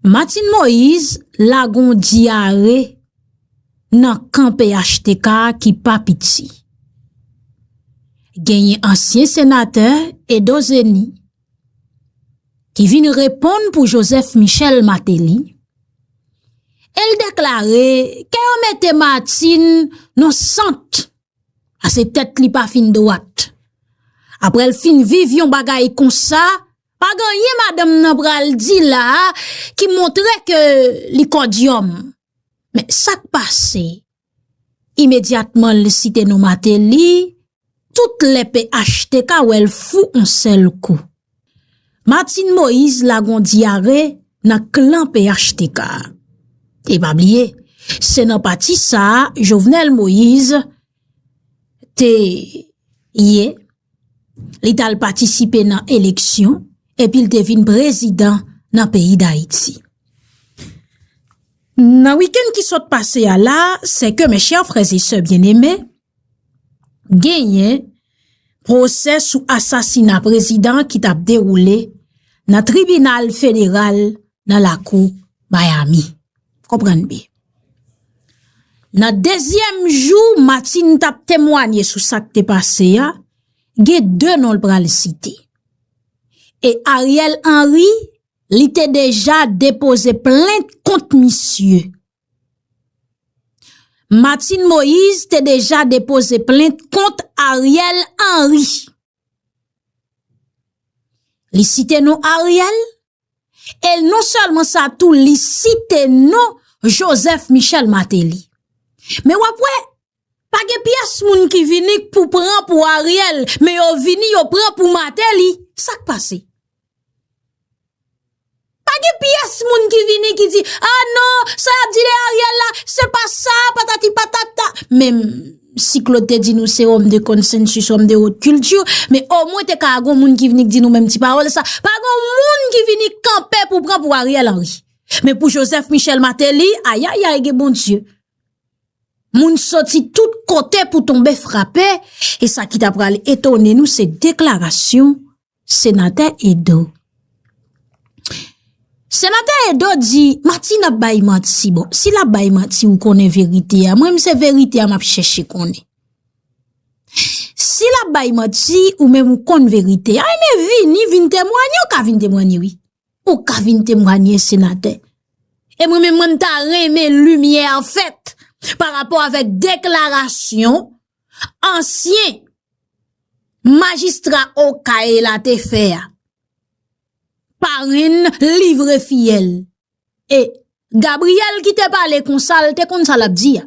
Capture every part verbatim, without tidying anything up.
Martine Moïse lage yon dyare nan kan P H T K ki pa piti. Genyen ansyen senatè Edo Zeni ki vin reponn pou Joseph Michel Martelly, e l deklare ke yo mete Martine nan sant, paske tèt li pa fin dwat. Apre l fin viv yon bagay konsa, pa gen anyen madanm nan pral di la a ki montre ke li kòdyòm. Men sa k pase? Imedyatman l site non Martelly, tout lè P H T K wè l fou yon sèl kou. Martine Moïse lage yon dyare nan klan P H T K. E pa bliye, se nan pati sa a Jovenel Moïse te ye, li t al patisipe nan eleksyon, epi l te vin prezidan nan peyi Dayiti. Nan wikenn ki sot pase a la, c'est que, mes chers frères et sœurs bien-aimés, genyen pwosè sou asasina prezidan ki t ap dewoule nan tribinal federal nan lakou Miami. Konprann byen. Nan dezyèm jou Martine t ap temwanye sou sa k te pase a, gen de non l pral site. E Ariel Henry, li te deja depoze plent kont misye. Martine Moïse te deja depoze plent kont Ariel Henry. Li site non Ariel, e non sèlman sa tou, li site non Joseph Michel Martelly. Men w ap wè, pa gen pyès moun ki vini pou pran pou Ariel, men yo vini, yo pran pou Martelly. Sa k pase? Pa gen pyès moun ki vini ki di, "Ah non, sa y ap di de Ariel la, se pa sa, patati patata." Menm si Claude te di nou se homme de consensus, homme de haute culture, men omwen te ka gen moun ki vini di nou menm ti pawòl sa. Pa gen moun ki vini kanpe pou pran pou Ariel Henry. Men pou Joseph Michel Martelly, ayayay, gen Bondye. Moun soti tout kote pou tonbe frape, e sa ki ta pral etone nou, se deklarasyon Senatè Edo. Senatè Edo di, Martine ap bay manti. Bon, si l ap bay manti, ou konnen verite a. Mwen, m se verite a m ap chèche konnen. Si l ap bay manti, ou menm ou konn verite a, enben vini, vin temwanye, ou ka vin temwanye, wi. Ou ka vin temwanye, senatè. E mwen menm, mwen, m ta renmen limyè fèt pa rapò avèk deklarasyon ansyen majistra Okay la te fè a. Parenn livre fiyèl. E Gabriel ki te pale konsa, l te konn sa l ap di a.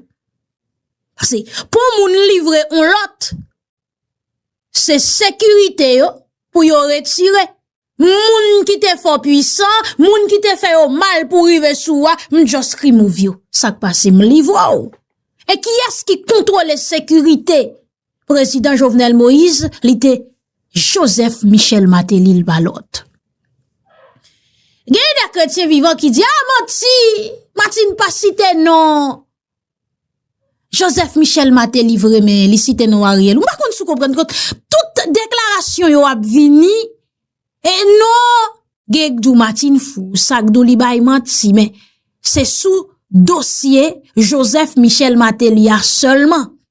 Paske pou moun livre on lòt, se sekirite yo pou yo retire. Moun ki te fò pwisan, moun ki te fè yo mal pou rive sou ou a, m just remove yo. Sa k pase, m livre w. E kiyès ki kontwole sekirite Prezidan Jovenel Moïse, li te Joseph Michel Martelly, l pa lòt. Gen de kretyen vivan ki di, "Ah, manti, Martine pa site non Joseph Michel Martelly vre, men li site non Ariel." M pa konn si w konprann, tout deklarasyon yo ap vini, e non, gen k di w Martine fou, sa k di w li bay manti, men se sou dosye Joseph Michel Martelly a sèlman.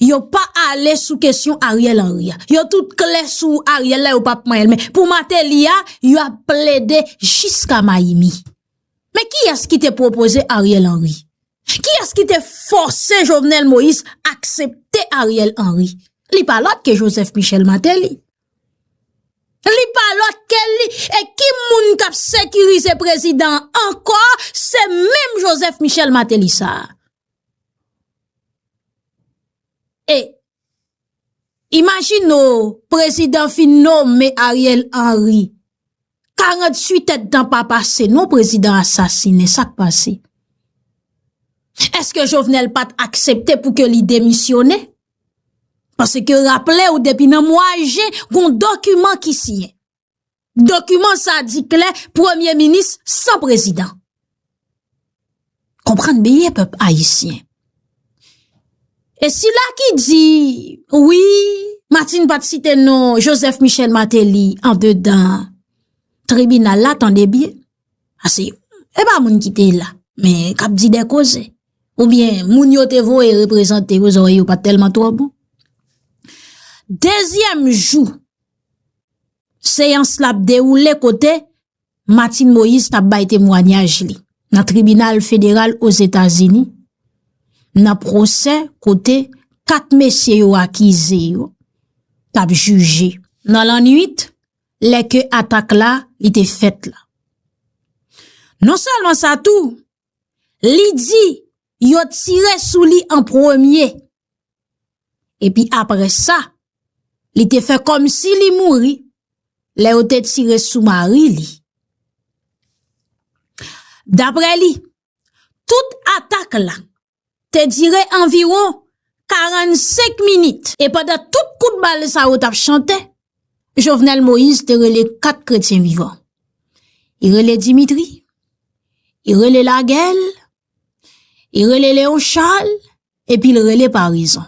Yo pa ale sou kesyon Ariel Henry a. Yo tout klè sou Ariel la, yo p ap manyen l. Men pou Martelly a, y ap plede jiska mayimi. Men kiyès ki te pwopoze Ariel Henry? Kiyès ki te fòse Jovenel Moïse aksepte Ariel Henry? Li pa lòt ke Joseph Michel Martelly. Li pa lòt ke li. E ki moun k ap sekirize prezidan an ankò? Se menm Joseph Michel Martelly sa a. E imajine w, prezidan fin nome Ariel Henry. Karanntuit èdtan pa pase, non, prezidan asasinen, sa k pase? Èske Jovenel pa t aksepte pou ke li demisyone? Paske raple w, depi nan mwa jen, gon dokiman ki siyen. Dokiman sa di klè, premye minis san prezidan. Konprann byen, pèp ayisyen. E sila ki di, wi, Martine pa t site non Joseph Michel Martelly andedan tribinal la, tande byen. Ase, e pa moun ki te la, men k ap di de koze. Oubyen, moun yo te voye reprezante yo, zòrèy yo pa t tèlman twò bon. Dezyèm jou, seyans la ap dewoule kote Martine Moïse t ap bay temwayaj li nan tribinal federal Ozetazini, nan pwosè kote kat mesye yo akize yo t ap jije nan lannwit lè ke atak la li te fèt la. Non sèlman sa tou, li di yo tire sou li an premye. Epi apre sa, li te fè kòmsi li mouri lè yo te tire sou mari li. Daprè li, tout atak la te dire anviwon karannsenk minit. E pandan tout kout bal sa yo t ap chante, Jovenel Moïse te rele kat kretyen vivan. Li rele Dimitri, li rele Lagel, li rele Léon Charles, epi l rele Paraison.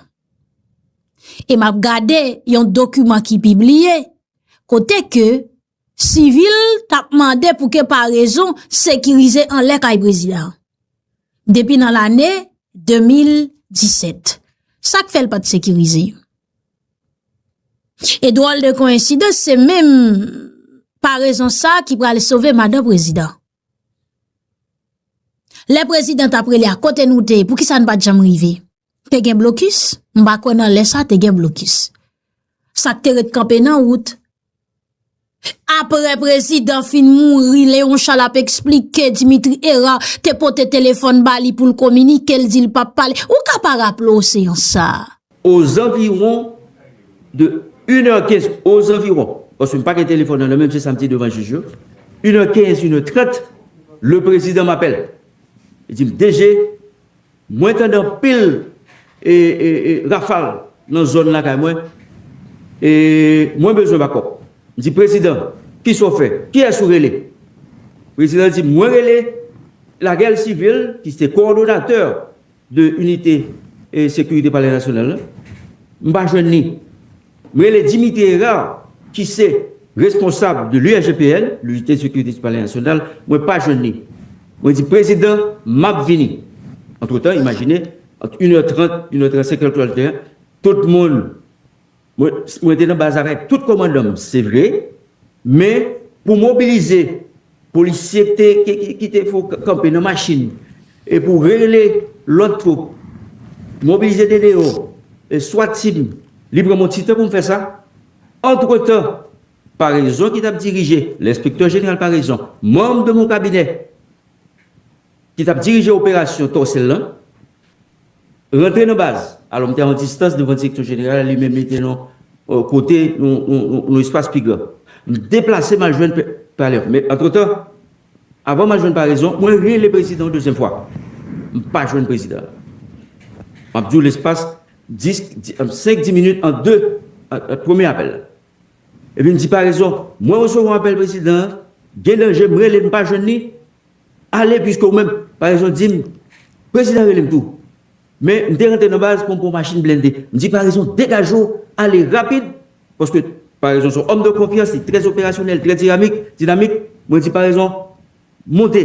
E m ap gade yon dokiman ki pibliye, kote ke sivil t ap mande pou ke Paraison sekirize anlè kay prezidan an. Depi nan lane de mil disèt. Sa k fè l pa t sekirize? E dwòl de koyensidans, se menm Paraison sa ki pral sove madan prezidan. Lè prezidan t ap rele a, kote nou te ye, poukisa n pa t janm rive? Te gen blokis? M pa kwè nan lè sa te gen blokis. Sa k te ret kanpe nan wout. Apre prezidan fin mouri, Léon Charles ap eksplike Dimitri Hérard te pote telefòn ba li pou l kominike, l di l p ap pale. Ou ka pa raple w seyans sa a? Aux environs de une heure quinze, aux environs, paske m pa gen telefòn nan men m, se sa m di devan jij yo, une heure quinze, une heure trente, le président m'appelle. Li di m, D G, mwen tande anpil e, e, e, rafal nan zòn lakay mwen. E mwen bezwen bakòp. M di, prezidan, kisa w fè? Kiyès ou rele? Prezidan di, mwen rele Lagel Civil, ki se kowòdonatè de inite e sekirite Palè Nasyonal la, m pa jwenn li. M rele Dimitri Hérard, ki se responsab de l'U S G P N, l'unité de sécurité du Palais National, mwen pa jwenn li. Mwen di, prezidan, m ap vini. Antretan, imajine, ant une heure trente, une heure trente-cinq, lè l te, tout moun, mwen, mwen te nan baz avèk tout kòmandan m, se vre, men pou mobilize polisye ki te, ki, ki, ki te fè w kanpe nan machin, e pou rele lòt twoup, mobilize de deyò, e SWAT team, li pran m yon ti tan pou m fè sa. Antretan, Paraison ki t ap dirije, lenspektè jeneral Paraison, manm de mon cabinet, ki t ap dirije operasyon Tòsèl lan, rantre nan baz. Alò, m te a yon distans devan direksyon jeneral, li menm li te nan yon, euh, kote yon, yon, yon, yon espas pi gran. M deplase, m al jwenn Paraison. Men, antretan, avan m al jwenn Paraison, mwen rele prezidan yon dezyèm fwa. M pa jwenn prezidan. M ap di w lespas dis, senk, dis minit ant de, ant, ant premye apèl la. Epi m di Paraison, mwen resevwa apèl prezidan an, gen danje, m rele, m pa jwenn li, ale, piske ou menm, Paraison di m, prezidan rele m tou. Men, m te rantre nan baz pou m pran machin blende. M di Paraison, degaje w, ale rapid, paske Paraison se yon òm de konfyans, li trè operasyonèl, trè dinamik, dinamik. Mwen di Paraison, monte.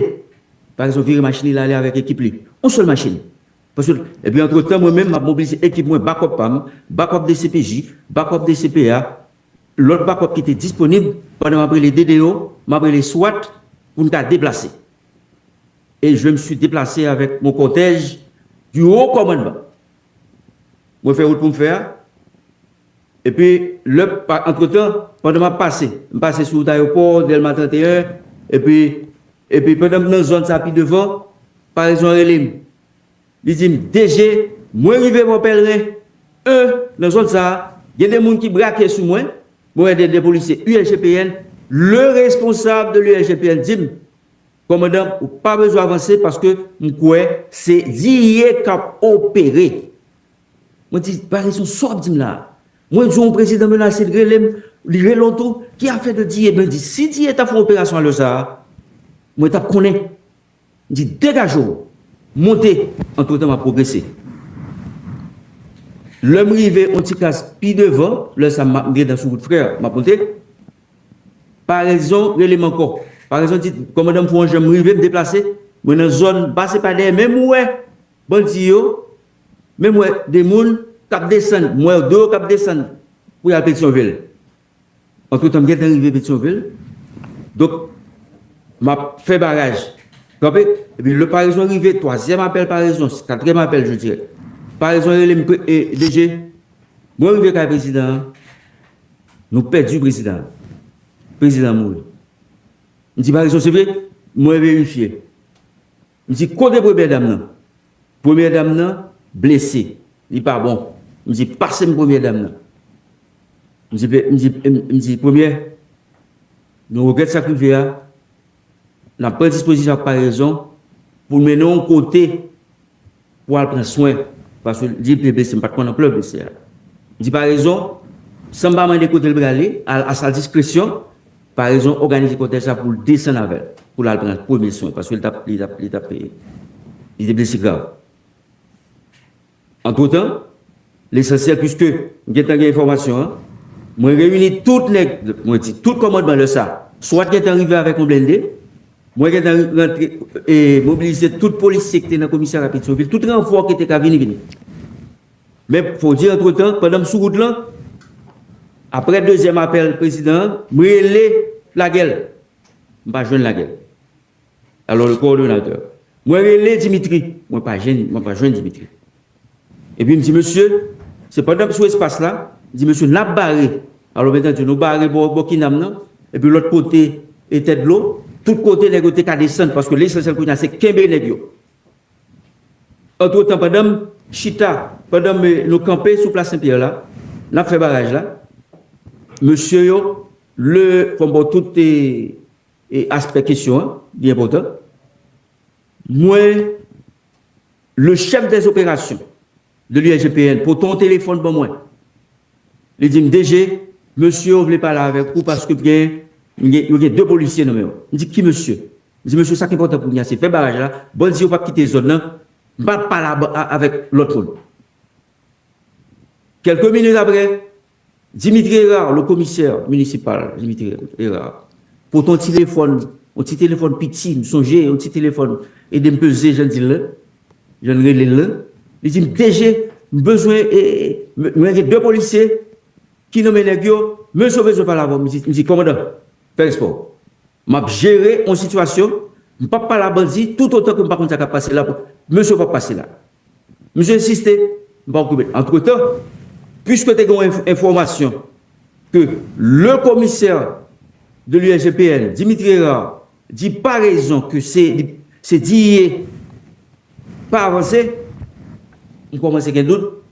Paraison vire machin li, l ale avèk ekip li. Yon sèl machin. Paske, epi antretan, mwen menm, m ap mobilize ekip mwen, bakòp pa m, bakòp D C P J, bakòp D C P A, lòt bakòp ki te disponib pandan m ap rele D D O, m ap rele SWAT pou n ka deplase. Et je me suis déplacé avec mon cortège du haut commandement. Mwen fè wout pou m fè a. Epi, lè, pa, antretan, pandan m ap pase, m pase sou wout ayewopò, Dèlma trannteyen, epi, epi pandan m nan zòn sa pi devan, Paraison rele m. Li di m, D G, mwen rive bò Pèlren en nan zòn sa a, gen de moun ki brake sou mwen, mwen wè de, de polisye U S G P N, le responsab de l'U S G P N di m, kòmandan, ou pa bezwen avanse paske m kwè se Diye k ap opere. Mwen di, Paraison, sa w ap di m la a? Mwen di w yon prezidan menase l rele m, li rele w tou, ki afè de Diye? Mwen di, si Diye t ap fè yon operasyon alè sa a, mwen t ap konnen. M di, degaje w, monte, antretan m ap pwogrese. Lè m rive yon ti kras pi devan, lè sa a m ap, m gentan sou wout Frè, m ap monte, Paraison rele m ankò. Pa rezon di, kòmandan m fè yon jan m rive, m deplase, mwen nan zòn, m pase pa dèyè, menm wè bandi yo, menm wè de moun k ap desann, m wè de yo k ap desann pou y al Petyonvil. Antretan, m gentan rive Petyonvil. Donk, m ap fè baraj. Kanpe, epi lè Parezon rive, twazyèm apèl Parezon, katriyèm apèl, je dirais. Parezon rele m, pre- e, D G, mwen rive kay prezidan an, nou pèdi prezidan an. Prezidan an mouri. M di, Parezon, se vre? Mwen verifye. M di, kote premyè dam nan? Premyè dam nan blese. Li pa bon. M di, pase m premyè dam nan. M di, pe- m di, m, m di, premyè, nou regrèt sa k rive a. N ap pran dispozisyon ak Parezon pou n mennen w yon kote pou al pran swen. Paske li te blese, m pa t konn anplè blese a. M di, Parezon, san m pa mande kote l prale, a, a sa diskresyon, Parezon òganize kòtèj sa pou l desann avè l, pou l al pran premye swen, paske li t ap, li t ap, li t ap, li te blese grav. Antretan, lesansyèl, piske m gentan gen enfòmasyon an, mwen reyini tout nèg, mwen di tout kòmandman lè sa, swat gentan rive avèk yon blende, mwen gentan rantre, e, mobilize tout polisye ki te nan komisarya Petyonvil, tout ranfò ki te ka vini, vini. Men, fò w di, antretan, pandan m sou wout lan, apre dezyèm apèl prezidan an, m rele Lagèl. M pa jwenn Lagèl. Alò, le coordonnateur. Mwen rele Dimitri. Mwen pa jwenn, mwen pa jwenn Dimitri. Epi m di, mesye, se pandan m sou espas la, m di, mesye, n ap bare. Alò, men tande, nou bare bò, bò Kinam nan, epi lòt kote, e tèt dlo, tout kote nèg yo te ka desann, paske lesansyèl kounye a se kenbe nèg yo. Antretan, pandan m chita, pandan m, nou kanpe sou plas Senpyè la, n ap fè baraj la, mesye yo, le, fò m ba w tout, e, e aspè kesyon an, li enpòtan. Mwen, le chef des opérations de l'U S G P N, pote yon telefòn ban mwen. Li di m, D G, mesye yo vle pale avèk ou paske gen, gen, yo gen de polisye nan men yo. M di, ki mesye? M di, mesye, sa k enpòtan pou kounye a, se fè baraj la. Bandi yo p ap kite zòn nan. M p ap pale a, a, avèk lòt moun. Kèlke minit apre, Dimitri Hérard, le commissaire municipal, Dimitri Hérard, pote yon telefòn, yon ti telefòn piti, m sonje, yon ti telefòn, ede m peze, jan di l la, jan l rele l la. Li di m, D G, m bezwen, e, e, m, mwen gen de polisye ki nonmen nèg yo, mesye yo bezwen pale avè w. M di, m di, kòmandan, fè respè w. M ap jere yon sitiyasyon, m p ap pale a bandi toutotan ke m pa konn sa k ap pase la. Mesye yo p ap pase la. Misye ensiste, m pa okipe l. Antretan, piske te gen yon enf- enfòmasyon ke le commissaire de l'U S G P N, Dimitri Hérard, di Parezon ke se, se D I E pa avanse, m kòmanse gen dout.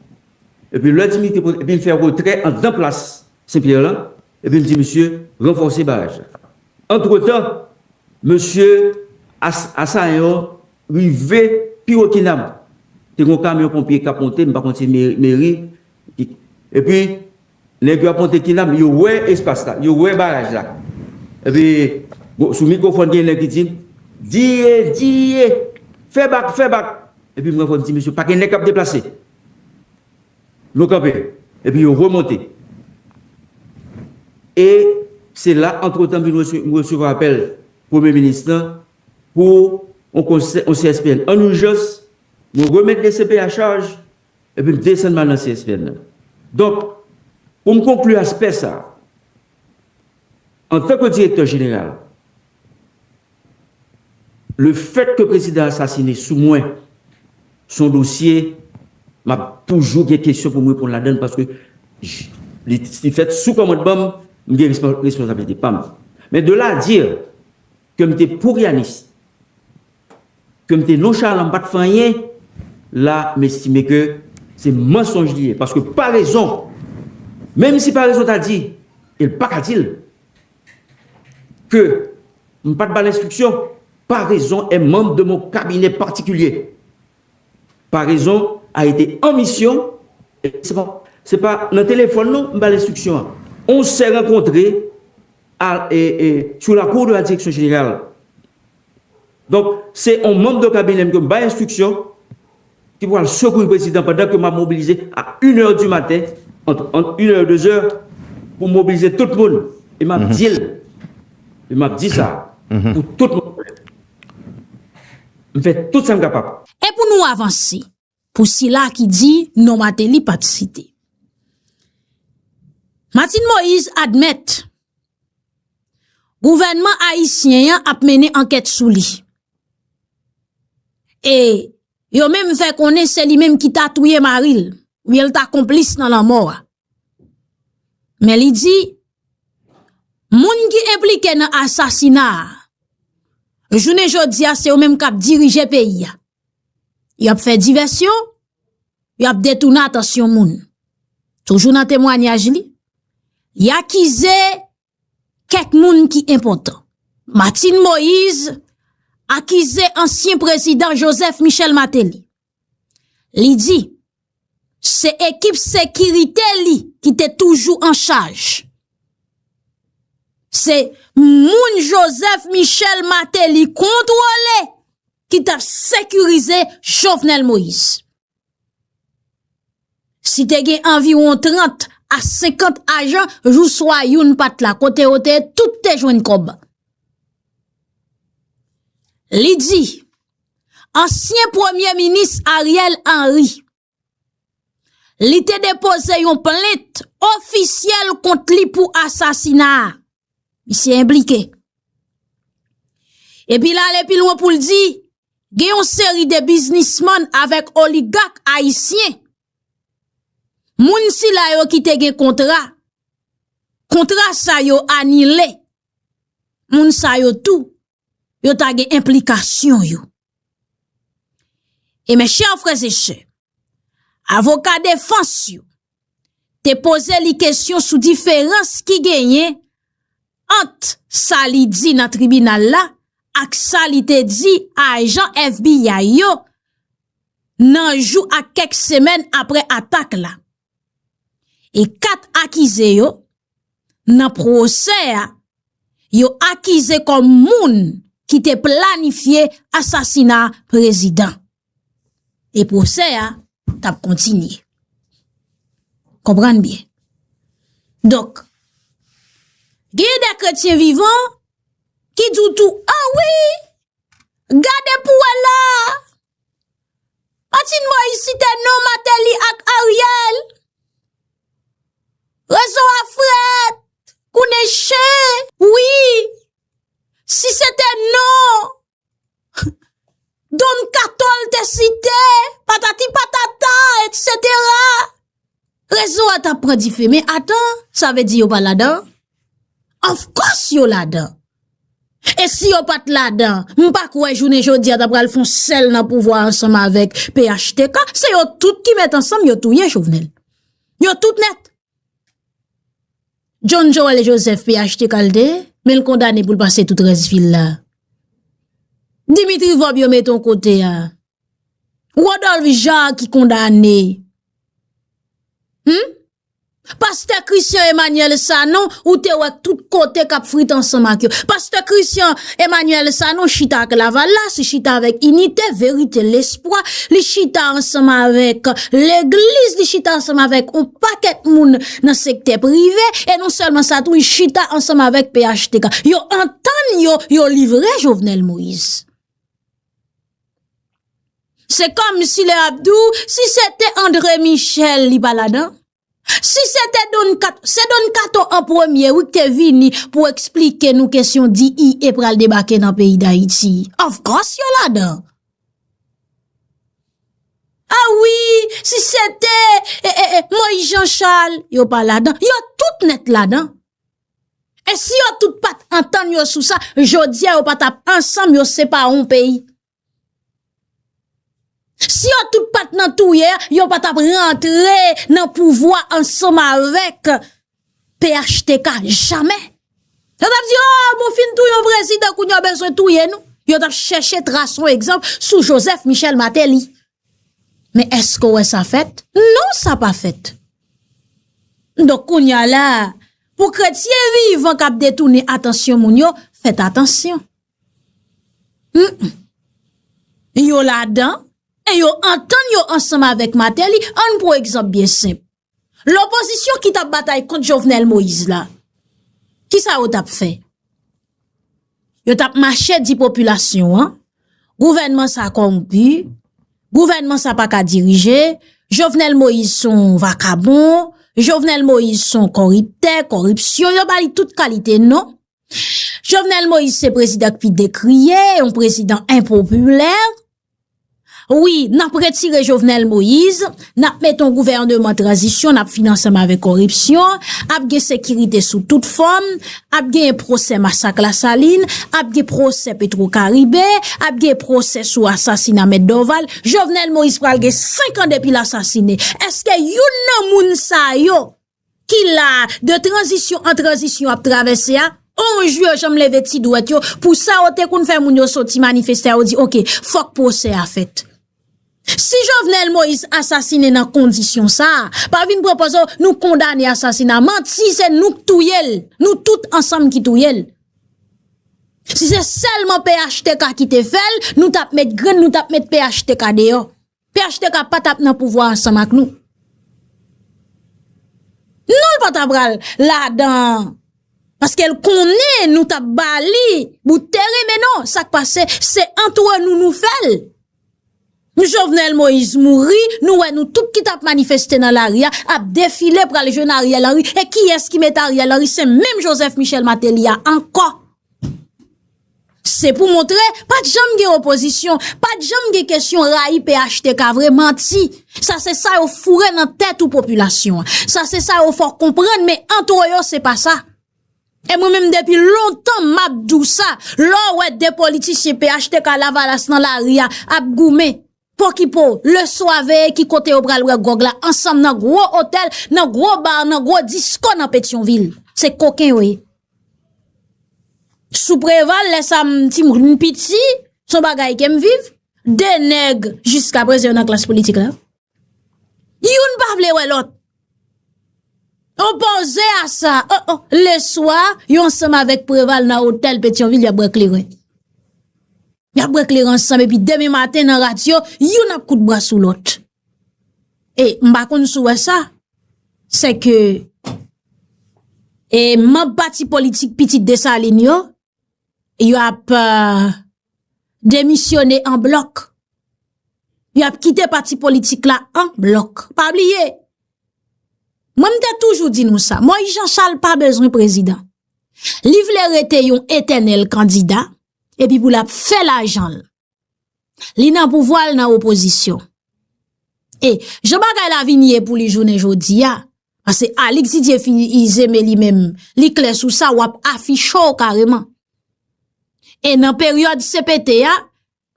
Epi lè Dimitri, epi m fè retrè anndan plas Senpyè lan, epi m di misye ranfòse baraj la. Antretan, mesye As- Asayan rive pi wo Kinam. Te gen yon kamyon ponpye k ap monte, m pa konn si meri, meri. Epi, nèg yo ap monte Kinam, yo wè espas la, yo wè baraj la. Epi, bon, sou mikwofòn, gen nèg ki di, D I E, D I E, fè bak, fè bak. Epi, mwen fò m di, mesye, pa gen nèg k ap deplase. Nou kanpe. Epi, yo remonte. E se la, antretan, m vin rese- m resevwa apèl Premye Minis lan pou yon konsè- yon C S P N. An ijans, mwen remèt D C P a chaj, epi m desann m al nan C S P N nan. Donk, pou m konkli aspè sa a, antanke direktè jeneral, le fèt ke prezidan asasine sou mwen, se yon dosye, m ap toujou gen kesyon pou m reponn ladan l, paske j- li, li fèt sou kòmandman m, m gen respon- responsablite pa m. Men de la a dire ke m te pourianis, ke m te nonchalan, m pa t fè anyen, la, m estime ke se mansonj li ye. Paske Parezon, menm si Parezon ta di, e l pa ka di l, ke m pa t ba l enstriksyon, Parezon est membre de mon cabinet particulier. Parezon a été en mission, e se pa, se pa nan telefòn non, m ba l enstriksyon an. On s'est rencontré à, e, e, sur la cour de la direction générale. Donk, se yon manm de kabinè m ke m bay enstriksyon, ki pral sekwi prezidan pandan ke m ap mobilize a une heure du matin, ant, ant une heure, deux heures, pou mobilize tout moun. E m ap di l, e m ap di sa, pou tout moun. M fè tout sa m kapab. E pou nou avanse, pou sila ki di non Martelly pa t site. Martine Moïse admèt gouvènman ayisyen an ap mennen ankèt sou li. E yo menm fè konnen se li menm ki ta touye mari l, oubyen l ta konplis nan lanmò a. Men li di, moun ki enplike nan asasina a, jounen jodi a, se yo menm k ap dirije peyi a. Y ap fè divèsyon, y ap detounen atansyon moun. Toujou nan temwanyaj li, li akize kèk moun ki enpòtan. Martine Moïse akize ansyen prezidan Joseph Michel Martelly. Li di, se ekip sekirite li ki te toujou an chaj. Se moun Joseph Michel Martelly kontwole ki t ap sekirize Jovenel Moïse. Si te gen anviwon trant a senkant ajan, jou swa youn pa t la, kote yo te ye, tout te jwenn kòb. Li di, ansyen premye minis Ariel Henry, li te depoze yon plent ofisyèl kont li pou asasina a. Misye enplike. Epi l ale pi lwen pou l di, gen yon seri de biznismann avèk oligak ayisyen. Moun sila yo ki te gen kontra, kontra sa yo anile. Moun sa yo tou, yo ta gen enplikasyon yo. E mes chers frères et sœurs, avoka defans yo te poze li kesyon sou diferans ki genyen ant sa li di nan tribinal la ak sa li te di ajan F B I yo nan jou ak kèk semèn apre atak la. E kat akize yo nan pwosè a, yo akize kòm moun ki te planifye asasina prezidan. E pwosè a t ap kontinye. Konprann byen. Donk, gen de kretyen vivan ki di w tou, ah wi, gade pou wè la, Martine Moïse site non Martelly ak Ariel. Rezo a frèt, kounye chen, wi. Si se te non Don Kato l te site, patati patata, etsetera. Rezo a t ap pran dife, men atan, sa vle di yo pa ladan? Of course yo ladan. E si yo pa t ladan, m pa kwè jounen jodi a ta pral fè yon sèl nan pouvwa ansanm avèk P H T K. Se yo tout ki met ansanm, yo touye Jovenel. Yo tout nèt. John Joël Joseph P H T K l te ye, men l kondane pou l pase tout rès vi l la. Dimitri Vorbe yo mete yon kote a. Rodolphe Jarre ki kondane. Hmm? Pastè Christian Emmanuel Sanon, ou te wè tout kote k ap frit ansanm ak yo. Pastè Christian Emmanuel Sanon chita ak Lavalas, li chita avèk Inite, Verite, Lespwa, li chita ansanm avèk Legliz, li chita ansanm avèk yon pakèt moun nan sektè prive, e non sèlman sa tou, li chita ansanm avèk P H T K. Yo antann yo, yo livre Jovenel Moïse. Se kòmsi lè y ap di w, si se te André Michel, li pa ladan. Si se te Don Kat-, se Don Kato an premye, wi, ki te vini pou eksplike nou kesyon D E A pral debake nan peyi Dayiti. Of course, yo ladan. Ah wi, si se te, e, e, e, Moïse Jean Charles, yo pa ladan. Yo tout nèt ladan. E si yo tout pa t antann yo sou sa, jodi a yo pa t ap ansanm, yo separe yon peyi. Si yo tout pa t nan touye a, yo pa t ap rantre nan pouvwa ansanm avèk P H T K, jamè. Yo t ap di, oh, bon, fin touye yon prezidan, kounye a w bezwen touye nou. Yo t ap chèche trase yon egzanp sou Joseph Michel Martelly. Men èske w wè sa fèt? Non, sa pa fèt. Donk, kounye a la, pou kretyen vivan k ap detounen atansyon moun yo, fèt atansyon. Mm-mm. Yo ladan, e yo antann yo ansanm avèk Martelly. Ann pran egzanp byen senp. Lopozisyon ki t ap batay kont Jovenel Moïse la, kisa yo t ap fè? Yo t ap mache di popilasyon an, gouvènman sa kòwonpi, gouvènman sa pa ka dirije, Jovenel Moïse se yon vakabon, Jovenel Moïse se yon kòriptè, kòripsyon, yo ba li tout kalite non. Jovenel Moïse se prezidan ki pi dekriye, yon prezidan enpopilè. Wi, n ap retire Jovenel Moïse, n ap mete yon gouvèneman tranzisyon, n ap fini ansanm avèk kòripsyon, ap gen sekirite sou tout fòm, ap gen pwosè masak Lasalin, ap gen pwosè Petro Caribe, ap gen pwosè sou asasina Mèt Dorval. Jovenel Moïse pral gen senk an depi l asasine. Èske youn nan moun sa yo ki la de tranzisyon an tranzisyon ap travèse a, yon jou yo janm leve ti dwèt yo pou sa yo te konn fè moun yo soti manifeste a, yo di, "Oke, fòk pwosè a fèt." Si Jovenel Moïse asasine nan kondisyon sa a, pa vin pran pòz, "Oh, nou kondane asasina." Manti, se nou k touye l. Nou tout ansanm ki touye l. Si se sèlman P H T K ki te fè l, nou t ap met grenn, nou t ap met P H T K deyò. P H T K pa t ap nan pouvwa ansanm ak nou. Non, l pa t ap pral ladan. Paske l konnen nou t ap ba li bout teren, men non, sa k pase, se antre nou nou fè l. Jovenel Moïse mouri, nou wè nou tout ki t ap manifeste nan lari a, ap defile pral jwenn Ariel Henry. E kiyès ki mete Ariel Henry? Se menm Joseph Michel Martelly a ankò. Se pou montre, pa t janm gen opozisyon, pa t janm gen kesyon rayi P H T K vre, manti. Sa se sa yo foure nan tèt ou popilasyon an. Sa se sa yo fè w konprann, men antre yo se pa sa. E mwen menm depi lontan m ap di w sa, lè w wè de politisyen P H T K Lavalas nan lari a ap goumen, pokipo, leswa veye ki kote yo pral bwè gwòg la ansanm nan gwo otèl, nan gwo bar, nan gwo disko nan Petyonvil. Se koken yo ye. Sou Preval, lè sa m timoun piti, se yon bagay ke m viv. De nèg jiskaprezan yo nan klas politik la. Youn pa vle wè lòt. Opoze a sa, oh, oh, leswa, yo ansanm avèk Preval nan otèl Petyonvil, y ap bwè kleren. Y ap bwè kleren ansanm, epi demen maten nan radyo, youn ap kout bra sou lòt. E m pa konn si w wè sa, se ke, e, manm pati politik Pitit Desalin yo, yo ap, euh, demisyone an blòk. Yo ap kite pati politik la an blòk. Pa bliye, mwen m te toujou di nou sa, Moïse Jean Charles pa bezwen prezidan. Li vle rete yon etènèl kandida, epi pou l ap fè lajan l. Li nan pouvwa, l nan opozisyon. E jan bagay la vin ye pou li jounen jodi a, paske Alix Didier Fils-Aimé li menm, li klè sou sa, w ap afiche w kareman. E nan peryòd C P T a,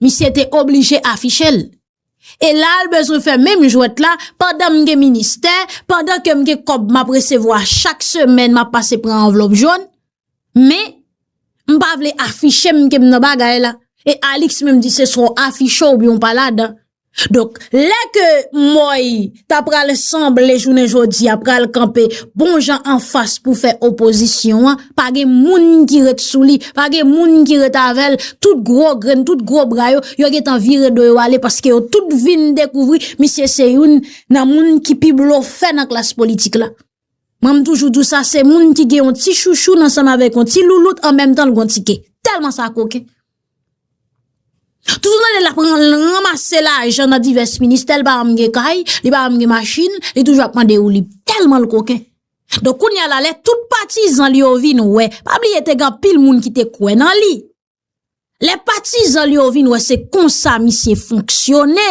misye te oblije afiche l. E la, l bezwen fè menm jwèt la, pandan m gen ministè, pandan ke m gen kòb m ap resevwa chak semèn, m ap pase pran anvlòp jòn. Men, m pa vle afiche m ke m nan bagay la. E Alix menm di se swa w afiche w oubyen w pa ladan. Donk, lè ke Moy ta pral sanble jounen jodi a, pral kanpe bon jan anfas pou fè opozisyon an, pa gen moun ki ret sou li, pa gen moun ki ret avè l. Tout gwo grenn, tout gwo bra yo, yo gentan vire do yo ale paske yo tout vin dekouvri misye se youn nan moun ki pi blofè nan klas politik la. Mwen, m toujou di w sa, se moun ki gen yon ti chouchoun ansanm avèk yon ti loulout, an menm tan l gen yon ti ke. Tèlman sa koken. Toutotan l ap ran-, ranmase lajan nan divès ministè, l pa janm gen kay, li pa janm gen machin, li toujou ap mande woulib. Tèlman l koken. Donk, kounye a la, lè tout patizan li yo vin wè, pa bliye te gen anpil moun ki te kwè nan li. Lè patizan li yo vin wè se konsa misye fonksyone,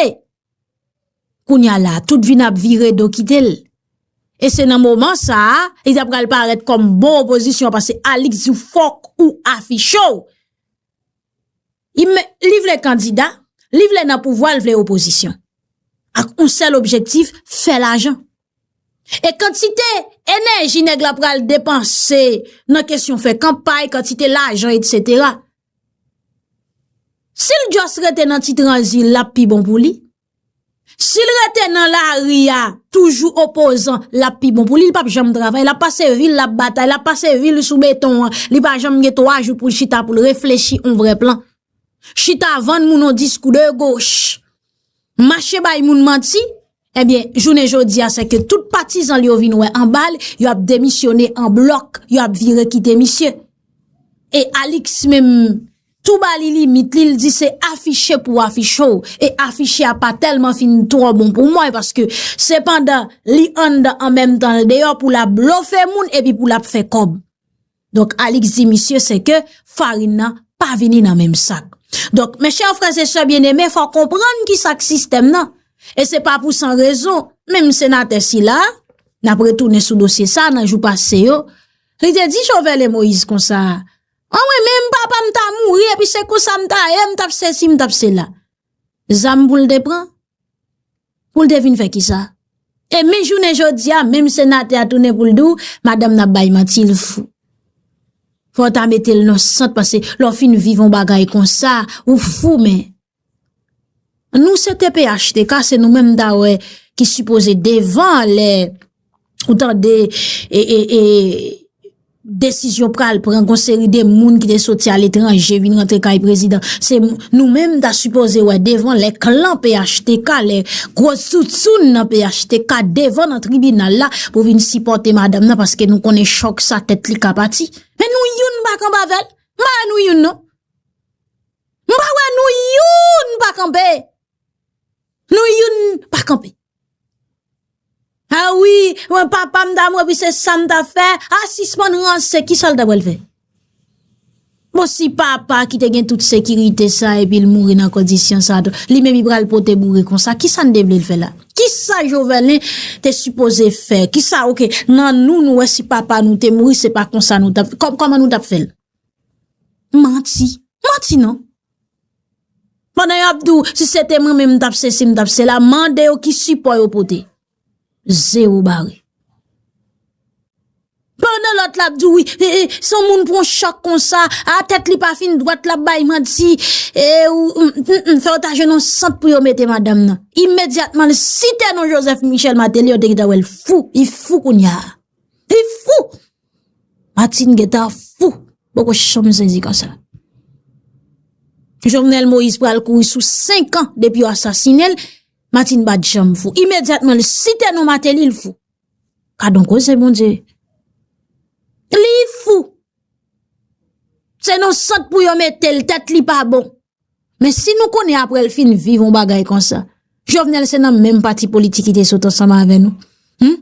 kounye a la, tout vin ap vire do kite l. E se nan moman sa a, li ta pral parèt kòm bon opozisyon, paske Alix di w fòk ou afiche w. Li me-, li vle kandida, li vle nan pouvwa, li vle opozisyon. Ak yon sèl objektif, fè lajan. E kantite enèji nèg la pral depanse nan kesyon fè kanpay, kantite lajan, etsetera. Si l just rete nan ti tranzi, l ap pi bon pou li. Si l rete nan lari a, toujou opozan, l ap pi bon pou li. Li p ap janm travay, l ap pase vi l, l ap batay, l ap pase vi l sou beton an. Li pa janm gen twa jou pou l chita, pou l reflechi yon vrè plan. Chita vann moun yon diskou de goch. Mache bay moun manti, ebyen, jounen jodi a, se ke tout patizan li yo vin wè anba l, yo ap demisyone an blòk, yo ap vire kite misye. E Alix menm, tou ba li limit li, li di se afiche pou afiche w. E afiche a pa tèlman fin twò bon pou mwen, paske se pandan li anndan an menm tan l deyò pou l ap blofe moun epi pou l ap fè kòb. Donk, Alix di misye se ke farin nan pa vini nan menm sak. Donk, mes chers frères et sœurs bien-aimés, fò w konprann ki sa k sistèm nan. E se pa pou san rezon, menm senatè sila, n ap retounen sou dosye sa nan jou pase yo, li te di Jovenel Moïse konsa, an mwen menm papa m ta mouri, epi se konsa m ta ye, m t ap sesi, m t ap sela. Zam pou l te pran? Pou l te vin fè kisa? E men jounen jodi a, menm senatè a tounen pou l di w, madanm nan ap bay manti, l fou. Fò w ta mete l nan sant, paske lè w fin viv yon bagay konsa, ou fou, men. Nou se T P H T K, se nou menm m ta wè ki sipoze devan lè ou tande e, e, e, desizyon pral pran, gon seri de moun ki te soti aletranje vin rantre kay prezidan. Se m-, nou menm ta sipoze wè devan lè klan P H T K, lè gwo zouzoun nan P H T K devan nan tribinal la pou vin sipòte madanm nan paske nou konnen chòk sa tèt li ka pati. Men nou youn pa kanpe avè l. M pa wè nou youn non. M pa wè nou youn pa kanpe. Nou youn pa kanpe. A wi, mwen papa m ta mouri, se sa m ta fè. A, sispann ranse, kisa l ta pral fè? Bon, si papa ki te gen tout sekirite sa, epi l mouri nan kondisyon sa tou, li menm li pral pote boure konsa, kisa n te vle l fè la? Kisa Jovenel te sipoze fè? Kisa, oke, nan nou, nou wè si papa nou te mouri, se pa konsa nou t ap, kò-, kòman nou t ap fè l? Manti. Manti non. Pandan y ap di w, si se te mwen menm, m t ap sesi, m t ap sela, mande yo ki sipò yo pote. Zewo bare. Pandan lòt la ap di w, wi, e, e, se yon moun pran chòk konsa, a tèt li pa fin dwat, l ap bay manti, e, ou, m, m, m, fè yo ta jwenn yon sant pou yo mete madanm nan. Imedyatman, l site non Joseph Michel Martelly, yo te gentan wè l fou, li fou kounye a. Li fou! Martine gentan fou. Poko janm sezi konsa. Jovenel Moïse pral kouri sou senk an depi yo asasinen l. Martine pa t janm fou. Imedyatman, li site non Martelly, li fou. Gad on koze, Bondye. Li fou. Se nan sant pou yo mete l, tèt li pa bon. Men si nou konnen apre l fin viv yon bagay konsa, Jovenel se nan menm pati politik ki te sot ansanm avè nou. Hmm?